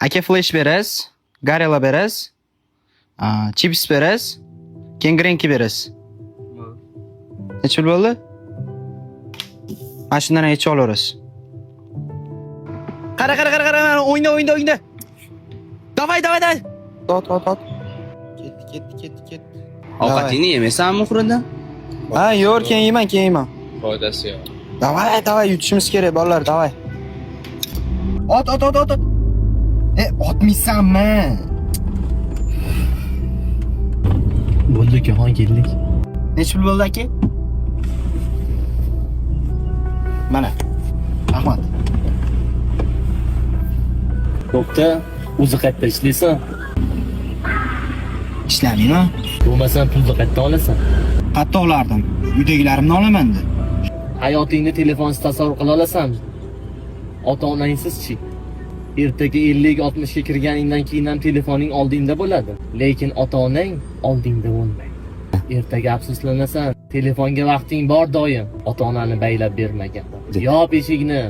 Aka, flesh berasiz, Gorilla berasiz, chips berasiz, keyin grenki berasiz. Necha pul bo'ldi? Mana shundan necha olaverasiz? Qara, qara, qara, qara, mana o'yna, o'yna, o'yna. Давай, давай, давай. Ot, ot, ot. Ketdi, ketdi, ketdi, ketdi. Ovqatingni yemaysanmi muhriddin? Ha, yo'q, keyin yeyman, keyin yeyman. Foydasi yo'q. Давай, давай, yutishimiz kerak, bolalar, давай. Ot, ot, ot, ot, ot. E, otmaysanmi? Bo'ldi, ukaxon, keldik. Necha pul bo'ldi, aka? Mana. Rahmat. To'xta, o'zi qayerda ishlaysan? Ishlamayman. Bo'lmasam pulni qayerdan olasan? Qayerda olardim? Uydagilarimni olaman-da. Hayotingni telefonsiz tasavvur qila olasanmi? Ota onangsizchi? Ertaga 50-60 ga kirganingdan keyin ham telefoning oldingda bo'ladi, lekin ota onang oldingda bo'lmaydi. Ertaga afsuslanasan, telefonga vaqting bor doim, ota onani baylab bermagan. Yop eshikni.